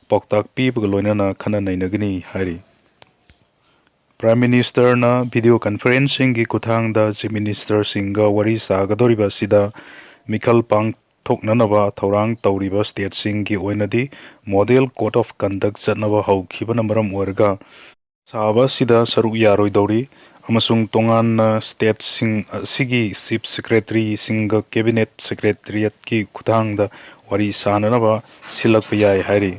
ꯄꯥꯎꯇꯥꯛ ꯄꯤꯕꯒ ꯂꯣꯏꯅꯅ ꯈꯟꯅ ꯅꯩꯅꯒꯅꯤ ꯍꯥꯏꯔꯤ꯫ Prime Ministerꯅ video conferencingꯒꯤ ꯈꯨꯠꯊꯥꯡꯗ Chief Ministerꯁꯤꯡꯒ ꯋꯥꯔꯤ ꯁꯥꯒꯗꯧꯔꯤꯕ ꯑꯁꯤꯗ ꯃꯤꯈꯜ ꯄꯥꯡꯊꯣꯛꯅꯅꯕ ꯊꯧꯔꯥꯡ ꯇꯧꯔꯤꯕ stateꯁꯤꯡꯒꯤ ꯑꯣꯏꯅꯗꯤ Model Code of Conduct ꯆꯠꯅꯕ ꯍꯧꯈꯤꯕꯅ ꯃꯔꯝ ꯑꯣꯏꯔꯒ ꯁꯥꯕ ꯑꯁꯤꯗ ꯁꯔꯨꯛ ꯌꯥꯔꯣꯏꯗꯧꯔꯤ ꯑꯃꯁꯨꯡ ꯇꯣꯉꯥꯟꯅ stateꯁꯤꯡ ꯑꯁꯤꯒꯤ Chief Secretaryꯁꯤꯡꯒ Cabinet Secretariatꯀꯤ ꯈꯨꯠꯊꯥꯡꯗ ꯋꯥꯔꯤ ꯁꯥꯅꯅꯕ ꯁꯤꯜꯂꯛꯄ ꯌꯥꯏ ꯍꯥꯏꯔꯤ꯫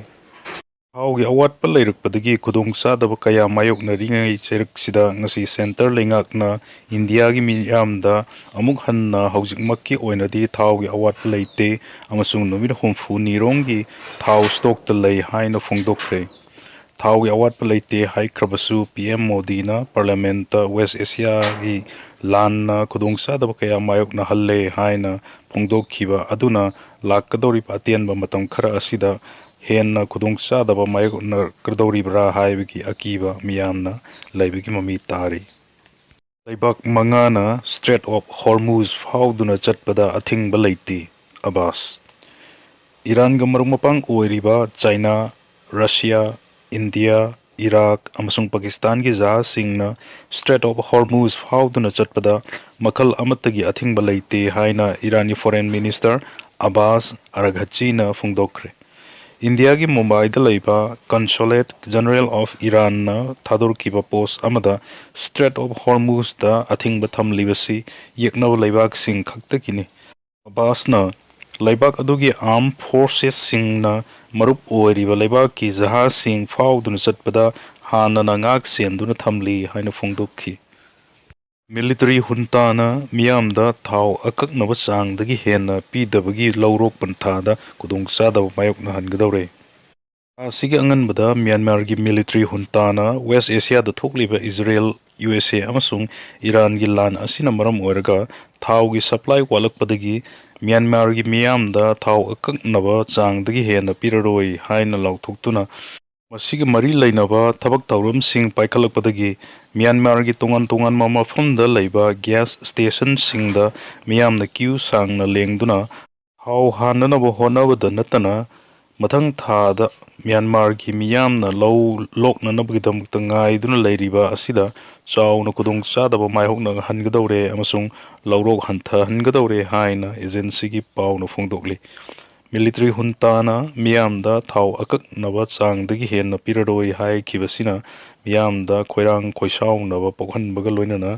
ꯊꯥꯎꯒꯤ ꯑꯋꯥꯠꯄ ꯂꯩꯔꯛꯄꯗꯒꯤ ꯈꯨꯗꯣꯡꯆꯥꯗꯕ ꯀꯌꯥ ꯃꯥꯌꯣꯛꯅꯔꯤꯉꯩ ꯆꯩꯔꯛꯁꯤꯗ ꯉꯁꯤ centre ꯂꯩꯉꯥꯛꯅ ꯏꯟꯗꯤꯌꯥꯒꯤ ꯃꯤꯌꯥꯝꯗ ꯑꯃꯨꯛ ꯍꯟꯅ ꯍꯧꯖꯤꯛꯃꯛꯀꯤ ꯑꯣꯏꯅꯗꯤ ꯊꯥꯎꯒꯤ ꯑꯋꯥꯠꯄ ꯂꯩꯇꯦ ꯑꯃꯁꯨꯡ ꯅꯨꯃꯤꯠ ꯍꯨꯝꯐꯨꯅꯤꯔꯣꯝꯒꯤ ꯊꯥꯎ stockꯇ ꯂꯩ ꯍꯥꯏꯅ ꯐꯣꯡꯗꯣꯛꯈ꯭ꯔꯦ꯫ ꯊꯥꯎꯒꯤ ꯑꯋꯥꯠꯄ ꯂꯩꯇꯦ ꯍꯥꯏꯈ꯭ꯔꯕꯁꯨ P M ꯃꯣꯗꯤꯅ Parliamentꯇ West Asiaꯒꯤ ꯂꯥꯟꯅ ꯈꯨꯗꯣꯡꯆꯥꯗꯕ ꯀꯌꯥ ꯃꯥꯌꯣꯛꯅꯍꯜꯂꯦ ꯍꯥꯏꯅ ꯐꯣꯡꯗꯣꯛꯈꯤꯕ ꯑꯗꯨꯅ ꯂꯥꯛꯀꯗꯧꯔꯤꯕ ꯑꯇꯦꯟꯕ ꯃꯇꯝ ꯈꯔ ꯑꯁꯤꯗ ꯍꯦꯟꯅ ꯈꯨꯗꯣꯡꯆꯥꯗꯕ ꯃꯥꯌꯣꯛꯅꯔꯛꯀꯗꯧꯔꯤꯕ꯭ꯔꯥ ꯍꯥꯏꯕꯒꯤ ꯑꯀꯤꯕ ꯃꯤꯌꯥꯝꯅ ꯂꯩꯕꯒꯤ ꯃꯃꯤ ꯇꯥꯔꯤ꯫ ꯂꯩꯕꯥꯛ ꯃꯉꯥꯅ Strait of Hormuz ꯐꯥꯎꯗꯨꯅ ꯆꯠꯄꯗ ꯑꯊꯤꯡꯕ ꯂꯩꯇꯦ, ꯑꯕꯥꯁ꯫ ꯏꯔꯥꯟꯒ ꯃꯔꯨꯞ ꯃꯄꯥꯡ ꯑꯣꯏꯔꯤꯕ ꯆꯥꯏꯅꯥ, ꯔꯁꯤꯌꯥ, ꯏꯟꯗꯤꯌꯥ, ꯏꯔꯥꯛ ꯑꯃꯁꯨꯡ ꯄꯥꯀꯤꯁꯇꯥꯟꯒꯤ ꯖꯍꯥꯖꯁꯤꯡꯅ Strait of Hormuz ꯐꯥꯎꯗꯨꯅ ꯆꯠꯄꯗ ꯃꯈꯜ ꯑꯃꯠꯇꯒꯤ ꯑꯊꯤꯡꯕ ꯂꯩꯇꯦ ꯍꯥꯏꯅ ꯏꯔꯥꯟꯒꯤ Foreign Minister ꯑꯕꯥꯁ ꯑꯔꯥꯒꯍꯆꯤꯅ ꯐꯣꯡꯗꯣꯛꯈ꯭ꯔꯦ꯫ ꯏꯟꯗꯤꯌꯥꯒꯤ ꯃꯨꯝꯕꯥꯏꯗ ꯂꯩꯕ Consulate General of Iranꯅ ꯊꯥꯗꯣꯔꯛꯈꯤꯕ post ꯑꯃꯗ Strait of Hormuzꯗ ꯑꯊꯤꯡꯕ ꯊꯝꯂꯤꯕꯁꯤ ꯌꯦꯛꯅꯕ ꯂꯩꯕꯥꯛꯁꯤꯡ ꯈꯛꯇꯒꯤꯅꯤ꯫ ꯑꯕꯥꯁꯅ ꯂꯩꯕꯥꯛ ꯑꯗꯨꯒꯤ armed forcesꯁꯤꯡꯅ ꯃꯔꯨꯞ ꯑꯣꯏꯔꯤꯕ ꯂꯩꯕꯥꯛꯀꯤ ꯖꯍꯥꯖꯁꯤꯡ ꯐꯥꯎꯗꯨꯅ ꯆꯠꯄꯗ ꯍꯥꯟꯅꯅ ꯉꯥꯛ ꯁꯦꯟꯗꯨꯅ ꯊꯝꯂꯤ ꯍꯥꯏꯅ ꯐꯣꯡꯗꯣꯛꯈꯤ꯫ ꯃꯤꯂꯤꯇꯔꯤ ꯍꯨꯟꯇꯥꯅ ꯃꯤꯌꯥꯝꯗ ꯊꯥꯎ ꯑꯀꯛꯅꯕ ꯆꯥꯡꯗꯒꯤ ꯍꯦꯟꯅ ꯄꯤꯗꯕꯒꯤ ꯂꯧꯔꯣꯛ ꯄꯟꯊꯥꯗ ꯈꯨꯗꯣꯡꯆꯥꯗꯕ ꯃꯥꯌꯣꯛꯅꯍꯟꯒꯗꯧꯔꯦ꯫ ꯊꯥ ꯑꯁꯤꯒꯤ ꯑꯉꯟꯕꯗ ꯃ꯭ꯌꯥꯟꯃꯥꯔꯒꯤ ꯃꯤꯂꯤꯇꯔꯤ ꯍꯨꯟꯇꯥꯅ ꯋꯦꯁ ꯑꯦꯁꯤꯌꯥꯗ ꯊꯣꯛꯂꯤꯕ ꯏꯖꯔꯦꯜ, ꯌꯨ ꯑꯦꯁ ꯑꯦ ꯑꯃꯁꯨꯡ ꯏꯔꯥꯟꯒꯤ ꯂꯥꯟ ꯑꯁꯤꯅ ꯃꯔꯝ ꯑꯣꯏꯔꯒ ꯊꯥꯎꯒꯤ ꯁꯄ꯭ꯂꯥꯏ ꯋꯥꯠꯂꯛꯄꯗꯒꯤ ꯃ꯭ꯌꯥꯟꯃꯥꯔꯒꯤ ꯃꯤꯌꯥꯝꯗ ꯊꯥꯎ ꯑꯀꯛꯅꯕ ꯆꯥꯡꯗꯒꯤ ꯍꯦꯟꯅ ꯄꯤꯔꯔꯣꯏ ꯍꯥꯏꯅ ꯂꯥꯎꯊꯣꯛꯇꯨꯅ, ꯃꯁꯤꯒ ꯃꯔꯤ ꯂꯩꯅꯕ ꯊꯕꯛ ꯊꯧꯔꯝꯁꯤꯡ ꯄꯥꯏꯈꯠꯂꯛꯄꯗꯒꯤ ꯃ꯭ꯌꯥꯟꯃꯥꯔꯒꯤ ꯇꯣꯉꯥꯟ ꯇꯣꯉꯥꯟꯕ ꯃꯐꯝꯗ ꯂꯩꯕ ꯒ꯭ꯌꯥꯁ ꯁ꯭ꯇꯦꯁꯟꯁꯤꯡꯗ ꯃꯤꯌꯥꯝꯅ ꯀ꯭ꯌꯨ ꯁꯥꯡꯅ ꯂꯦꯡꯗꯨꯅ ꯊꯥꯎ ꯍꯥꯟꯅꯅꯕ ꯍꯣꯠꯅꯕꯗ ꯅꯠꯇꯅ, ꯃꯊꯪ ꯊꯥꯗ ꯃ꯭ꯌꯥꯟꯃꯥꯔꯒꯤ ꯃꯤꯌꯥꯝꯅ ꯂꯧ ꯂꯣꯛꯅꯅꯕꯒꯤꯗꯃꯛꯇ ꯉꯥꯏꯗꯨꯅ ꯂꯩꯔꯤꯕ ꯑꯁꯤꯗ ꯆꯥꯎꯅ ꯈꯨꯗꯣꯡꯆꯥꯗꯕ ꯃꯥꯌꯣꯛꯅꯍꯟꯒꯗꯧꯔꯦ ꯑꯃꯁꯨꯡ ꯂꯧꯔꯣꯛ ꯍꯟꯊꯍꯟꯒꯗꯧꯔꯦ ꯍꯥꯏꯅ ꯑꯦꯖꯦꯟꯁꯤꯒꯤ ꯄꯥꯎꯅ ꯐꯣꯡꯗꯣꯛꯂꯤ꯫ ꯃꯤꯂꯤꯇꯔꯤ ꯍꯨꯟꯇꯥꯅ ꯃꯤꯌꯥꯝꯗ ꯊꯥꯎ ꯑꯀꯛꯅꯕ ꯆꯥꯡꯗꯒꯤ ꯍꯦꯟꯅ ꯄꯤꯔꯔꯣꯏ ꯍꯥꯏꯈꯤꯕꯁꯤꯅ ꯃꯤꯌꯥꯝꯗ ꯈꯣꯏꯔꯥꯡ ꯈꯣꯏꯁꯥꯎꯅꯕ ꯄꯣꯛꯍꯟꯕꯒ ꯂꯣꯏꯅꯅ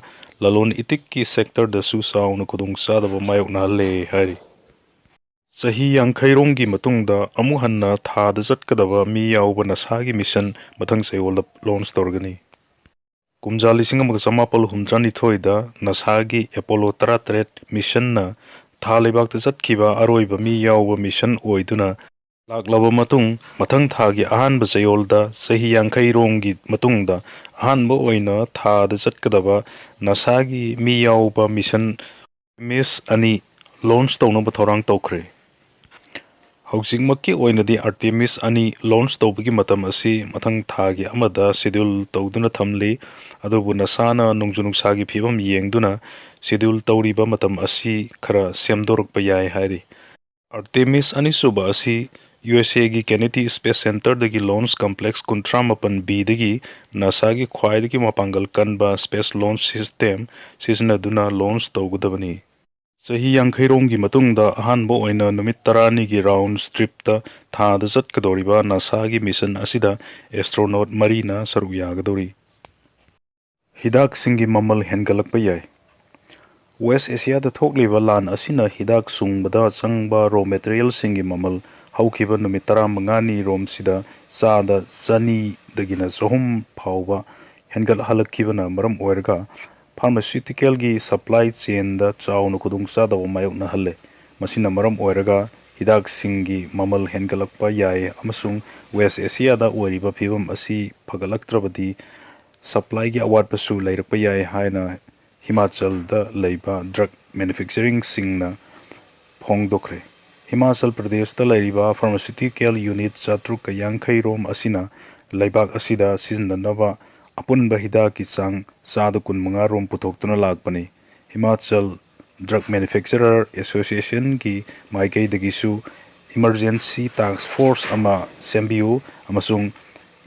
ꯂꯂꯣꯟ ꯏꯇꯤꯛꯀꯤ ꯁꯦꯛꯇꯔꯗꯁꯨ ꯆꯥꯎꯅ ꯈꯨꯗꯣꯡꯆꯥꯗꯕ ꯃꯥꯌꯣꯛꯅꯍꯜꯂꯦ ꯍꯥꯏꯔꯤ꯫ ꯆꯍꯤ ꯌꯥꯡꯈꯩꯔꯣꯝꯒꯤ ꯃꯇꯨꯡꯗ ꯑꯃꯨꯛ ꯍꯟꯅ ꯊꯥꯗ ꯆꯠꯀꯗꯕ ꯃꯤ ꯌꯥꯎꯕ ꯅꯥꯁꯥꯒꯤ ꯃꯤꯁꯟ ꯃꯊꯪ ꯆꯌꯣꯜꯗ ꯂꯣꯟꯆ ꯇꯧꯔꯒꯅꯤ꯫ ꯀꯨꯝꯖꯥ ꯂꯤꯁꯤꯡ ꯑꯃꯒ ꯆꯃꯥꯄꯜ ꯍꯨꯝꯗ꯭ꯔꯥꯅꯤꯊꯣꯏꯗ ꯅꯥꯁꯥꯒꯤ ꯑꯦꯄꯣꯂꯣ ꯇꯔꯥꯇꯔꯦꯠ ꯃꯤꯁꯟꯅ ꯊꯥ ꯂꯩꯕꯥꯛꯇ ꯆꯠꯈꯤꯕ ꯑꯔꯣꯏꯕ ꯃꯤ ꯌꯥꯎꯕ ꯃꯤꯁꯟ ꯑꯣꯏꯗꯨꯅ ꯂꯥꯛꯂꯕ ꯃꯇꯨꯡ, ꯃꯊꯪ ꯊꯥꯒꯤ ꯑꯍꯥꯟꯕ ꯆꯌꯣꯜꯗ ꯆꯍꯤ ꯌꯥꯡꯈꯩꯔꯣꯝꯒꯤ ꯃꯇꯨꯡꯗ ꯑꯍꯥꯟꯕ ꯑꯣꯏꯅ ꯊꯥꯗ ꯆꯠꯀꯗꯕ ꯅꯥꯁꯥꯒꯤ ꯃꯤ ꯌꯥꯎꯕ ꯃꯤꯁꯟ ꯑꯥꯔꯇꯦꯃꯤꯁ ꯑꯅꯤ ꯂꯣꯟꯆ ꯇꯧꯅꯕ ꯊꯧꯔꯥꯡ ꯇꯧꯈ꯭ꯔꯦ꯫ ꯍꯧꯖꯤꯛꯃꯛꯀꯤ ꯑꯣꯏꯅꯗꯤ ꯑꯥꯔꯇꯦꯃꯤꯁ ꯑꯅꯤ ꯂꯣꯟꯆ ꯇꯧꯕꯒꯤ ꯃꯇꯝ ꯑꯁꯤ ꯃꯊꯪ ꯊꯥꯒꯤ ꯑꯃꯗ ꯁꯦꯗ꯭ꯌꯨꯜ ꯇꯧꯗꯨꯅ ꯊꯝꯂꯤ, ꯑꯗꯨꯕꯨ ꯅꯥꯁꯥꯅ ꯅꯣꯡꯖꯨ ꯅꯨꯡꯁꯥꯒꯤ ꯐꯤꯕꯝ ꯌꯦꯡꯗꯨꯅ ꯁꯦꯗ꯭ꯌꯨꯜ ꯇꯧꯔꯤꯕ ꯃꯇꯝ ꯑꯁꯤ ꯈꯔ ꯁꯦꯝꯗꯣꯔꯛꯄ ꯌꯥꯏ ꯍꯥꯏꯔꯤ꯫ ꯑꯥꯔꯇꯦꯃꯤꯁ ꯑꯅꯤꯁꯨꯕ ꯑꯁꯤ ꯌꯨ ꯑꯦꯁ ꯑꯦꯒꯤ ꯀꯦꯅꯦꯗꯤ ꯁ꯭ꯄꯦꯁ ꯁꯦꯟꯇꯔꯗꯒꯤ ꯂꯣꯟꯆ ꯀꯝꯄ꯭ꯂꯦꯛꯁ ꯀꯨꯟꯊ꯭ꯔꯥ ꯃꯥꯄꯟ ꯕꯤꯗꯒꯤ ꯅꯥꯁꯥꯒꯤ ꯈ꯭ꯋꯥꯏꯗꯒꯤ ꯃꯄꯥꯡꯒꯜ ꯀꯟꯕ ꯁ꯭ꯄꯦꯁ ꯂꯣꯟꯆ ꯁꯤꯁꯇꯦꯝ ꯁꯤꯖꯤꯟꯅꯗꯨꯅ ꯂꯣꯟꯆ ꯇꯧꯒꯗꯕꯅꯤ꯫ ꯆꯍꯤ ꯌꯥꯡꯈꯩꯔꯣꯝꯒꯤ ꯃꯇꯨꯡꯗ ꯑꯍꯥꯟꯕ ꯑꯣꯏꯅ ꯅꯨꯃꯤꯠ ꯇꯔꯥꯅꯤꯒꯤ ꯔꯥꯎꯟ ꯇ꯭ꯔꯤꯞꯇ ꯊꯥꯗ ꯆꯠꯀꯗꯧꯔꯤꯕ ꯅꯥꯁꯥꯒꯤ ꯃꯤꯁꯟ ꯑꯁꯤꯗ ꯑꯦꯁꯇ꯭ꯔꯣꯅꯣꯠ ꯃꯔꯤꯅ ꯁꯔꯨꯛ ꯌꯥꯒꯗꯧꯔꯤ꯫ ꯍꯤꯗꯥꯛꯁꯤꯡꯒꯤ ꯃꯃꯜ ꯍꯦꯟꯒꯠꯂꯛꯄ ꯌꯥꯏ꯫ ꯋꯦꯁ ꯑꯦꯁꯤꯌꯥꯗ ꯊꯣꯛꯂꯤꯕ ꯂꯥꯟ ꯑꯁꯤꯅ ꯍꯤꯗꯥꯛ ꯁꯨꯡꯕꯗ ꯆꯪꯕ ꯔꯣ ꯃꯦꯇꯔꯤꯌꯦꯜꯁꯤꯡꯒꯤ ꯃꯃꯜ ꯍꯧꯈꯤꯕ ꯅꯨꯃꯤꯠ ꯇꯔꯥꯃꯉꯥꯅꯤ ꯔꯣꯝꯁꯤꯗ ꯆꯥꯗ ꯆꯅꯤꯗꯒꯤꯅ ꯆꯍꯨꯝ ꯐꯥꯎꯕ ꯍꯦꯟꯒꯠꯍꯜꯂꯛꯈꯤꯕꯅ ꯃꯔꯝ ꯑꯣꯏꯔꯒ ꯐꯥꯔꯃꯥꯁꯤꯌꯨꯇꯤꯀꯦꯜꯒꯤ ꯁꯄ꯭ꯂꯥꯏ ꯆꯦꯟꯗ ꯆꯥꯎꯅ ꯈꯨꯗꯣꯡꯆꯥꯗꯕ ꯃꯥꯌꯣꯛꯅꯍꯜꯂꯦ꯫ ꯃꯁꯤꯅ ꯃꯔꯝ ꯑꯣꯏꯔꯒ ꯍꯤꯗꯥꯛꯁꯤꯡꯒꯤ ꯃꯃꯜ ꯍꯦꯟꯒꯠꯂꯛꯄ ꯌꯥꯏ ꯑꯃꯁꯨꯡ ꯋꯦꯁ ꯑꯦꯁꯤꯌꯥꯗ ꯑꯣꯏꯔꯤꯕ ꯐꯤꯕꯝ ꯑꯁꯤ ꯐꯒꯠꯂꯛꯇ꯭ꯔꯕꯗꯤ ꯁꯄ꯭ꯂꯥꯏꯒꯤ ꯑꯋꯥꯠꯄꯁꯨ ꯂꯩꯔꯛꯄ ꯌꯥꯏ ꯍꯥꯏꯅ ꯍꯤꯃꯥꯆꯜꯗ ꯂꯩꯕ ꯗ꯭ꯔꯒ ꯃꯦꯅꯨꯐꯦꯛꯆꯔꯤꯡꯁꯤꯡꯅ ꯐꯣꯡꯗꯣꯛꯈ꯭ꯔꯦ꯫ ꯍꯤꯃꯥꯆꯜ ꯄ꯭ꯔꯗꯦꯁꯇ ꯂꯩꯔꯤꯕ ꯐꯥꯔꯃꯥꯁꯤꯌꯨꯇꯤꯀꯦꯜ ꯌꯨꯅꯤꯠ ꯆꯥꯇ꯭ꯔꯨꯛꯀ ꯌꯥꯡꯈꯩ ꯔꯣꯝ ꯑꯁꯤꯅ ꯂꯩꯕꯥꯛ ꯑꯁꯤꯗ ꯁꯤꯖꯤꯟꯅꯅꯕ ꯑꯄꯨꯟꯕ ꯍꯤꯗꯥꯛꯀꯤ ꯆꯥꯡ ꯆꯥꯗ ꯀꯨꯟꯃꯉꯥ ꯔꯣꯝ ꯄꯨꯊꯣꯛꯇꯨꯅ ꯂꯥꯛꯄꯅꯤ꯫ ꯍꯤꯃꯥꯆꯜ ꯗ꯭ꯔꯒ ꯃꯦꯅꯨꯐꯦꯛꯆꯔꯔ ꯑꯦꯁꯣꯁꯤꯌꯦꯁꯟꯒꯤ ꯃꯥꯏꯀꯩꯗꯒꯤꯁꯨ ꯏꯃꯔꯖꯦꯟꯁꯤ ꯇꯥꯛꯁ ꯐꯣꯔꯁ ꯑꯃ ꯁꯦꯝꯕꯤꯌꯨ ꯑꯃꯁꯨꯡ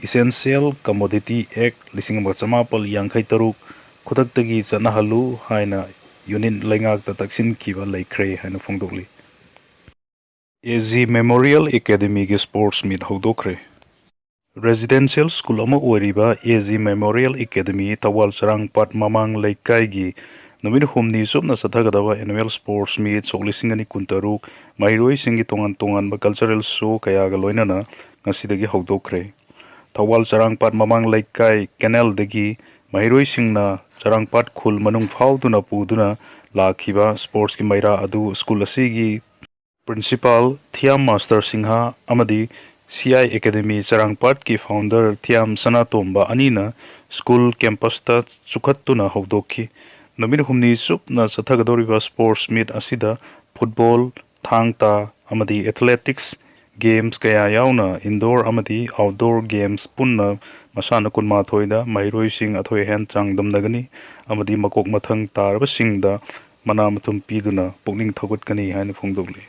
ꯏꯁꯦꯟꯁꯤꯌꯦꯜ ꯀꯃꯣꯗꯤꯇꯤ ꯑꯦꯛ ꯂꯤꯁꯤꯡ ꯑꯃꯒ ꯆꯃꯥꯄꯜ ꯌꯥꯡꯈꯩ ꯇꯔꯨꯛ ꯈꯨꯗꯛꯇꯒꯤ ꯆꯠꯅꯍꯜꯂꯨ ꯍꯥꯏꯅ ꯌꯨꯅꯤꯠ ꯂꯩꯉꯥꯛꯇ ꯇꯛꯁꯤꯟꯈꯤꯕ ꯂꯩꯈ꯭ꯔꯦ ꯍꯥꯏꯅ ꯐꯣꯡꯗꯣꯛꯂꯤ꯫ ꯑꯦ ꯖꯤ ꯃꯦꯃꯣꯔꯤꯌꯦꯜ ꯑꯦꯀꯥꯗꯃꯤꯒꯤ ꯁ꯭ꯄꯣꯔꯠꯁ ꯃꯤꯠ ꯍꯧꯗꯣꯛꯈ꯭ꯔꯦ꯫ ꯔꯦꯁꯤꯗꯦꯟꯁꯤꯌꯦꯜ ꯁ꯭ꯀꯨꯜ ꯑꯃ ꯑꯣꯏꯔꯤꯕ ꯑꯦ ꯖꯤ ꯃꯦꯃꯣꯔꯤꯌꯦꯜ ꯑꯦꯀꯥꯗꯃꯤ ꯊꯧꯕꯥꯜ ꯆꯔꯥꯡꯄꯥꯠ ꯃꯃꯥꯡ ꯂꯩꯀꯥꯏꯒꯤ ꯅꯨꯃꯤꯠ ꯍꯨꯝꯅꯤ ꯆꯨꯞꯅ ꯆꯠꯊꯒꯗꯕ ꯑꯦꯅꯨꯋꯦꯜ ꯁ꯭ꯄꯣꯔꯠꯁ ꯃꯤꯠ ꯁꯣꯛ ꯂꯤꯁꯤꯡ ꯑꯅꯤ ꯀꯨꯟꯇꯔꯨꯛ ꯃꯍꯩꯔꯣꯏꯁꯤꯡꯒꯤ ꯇꯣꯉꯥꯟ ꯇꯣꯉꯥꯟꯕ ꯀꯜꯆꯔꯦꯜ ꯁꯣ ꯀꯌꯥꯒ ꯂꯣꯏꯅꯅ ꯉꯁꯤꯗꯒꯤ ꯍꯧꯗꯣꯛꯈ꯭ꯔꯦ꯫ ꯊꯧꯕꯥꯜ ꯆꯔꯥꯡꯄꯥꯠ ꯃꯃꯥꯡ ꯂꯩꯀꯥꯏ ꯀꯦꯅꯦꯜꯗꯒꯤ ꯃꯍꯩꯔꯣꯏꯁꯤꯡꯅ ꯆꯔꯥꯡꯄꯥꯠ ꯈꯨꯜ ꯃꯅꯨꯡ ꯐꯥꯎꯗꯨꯅ ꯄꯨꯗꯨꯅ ꯂꯥꯛꯈꯤꯕ ꯁ꯭ꯄꯣꯔꯠꯁꯀꯤ ꯃꯩꯔꯥ ꯑꯗꯨ ꯁ꯭ꯀꯨꯜ ꯑꯁꯤꯒꯤ ꯄ꯭ꯔꯤꯟꯁꯤꯄꯥꯜ ꯊꯤꯌꯥꯝ ꯃꯥꯁꯇꯔ ꯁꯤꯡꯍ ꯑꯃꯗꯤ ꯁꯤ ꯑꯥꯏ ꯑꯦꯀꯥꯗꯃꯤ ꯆꯔꯥꯡꯄꯥꯠꯀꯤ ꯐꯥꯎꯟꯗꯔ ꯊꯤꯌꯥꯝ ꯁꯅꯥꯇꯣꯝꯕ ꯑꯅꯤꯅ ꯁ꯭ꯀꯨꯜ ꯀꯦꯝꯄꯁꯇ ꯆꯨꯈꯠꯇꯨꯅ ꯍꯧꯗꯣꯛꯈꯤ꯫ ꯅꯨꯃꯤꯠ ꯍꯨꯝꯅꯤ ꯆꯨꯞꯅ ꯆꯠꯊꯒꯗꯧꯔꯤꯕ ꯁ꯭ꯄꯣꯔꯠꯁ ꯃꯤꯠ ꯑꯁꯤꯗ ꯐꯨꯠꯕꯣꯜ, ꯊꯥꯡ ꯇꯥ ꯑꯃꯗꯤ ꯑꯦꯊꯂꯦꯇꯤꯛꯁ ꯒꯦꯝꯁ ꯀꯌꯥ ꯌꯥꯎꯅ ꯏꯟꯗꯣꯔ ꯑꯃꯗꯤ ꯑꯥꯎꯠꯗꯣꯔ ꯒꯦꯝꯁ ꯄꯨꯟꯅ ꯃꯁꯥꯟꯅ ꯀꯨꯟꯃꯥꯊꯣꯏꯗ ꯃꯍꯩꯔꯣꯏꯁꯤꯡ ꯑꯊꯣꯏ ꯑꯍꯦꯟ ꯆꯥꯡꯗꯝꯅꯒꯅꯤ ꯑꯃꯗꯤ ꯃꯀꯣꯛ ꯃꯊꯪ ꯇꯥꯔꯕꯁꯤꯡꯗ ꯃꯅꯥ ꯃꯊꯨꯝ ꯄꯤꯗꯨꯅ ꯄꯨꯛꯅꯤꯡ ꯊꯧꯒꯠꯀꯅꯤ ꯍꯥꯏꯅ ꯐꯣꯡꯗꯣꯛꯂꯤ꯫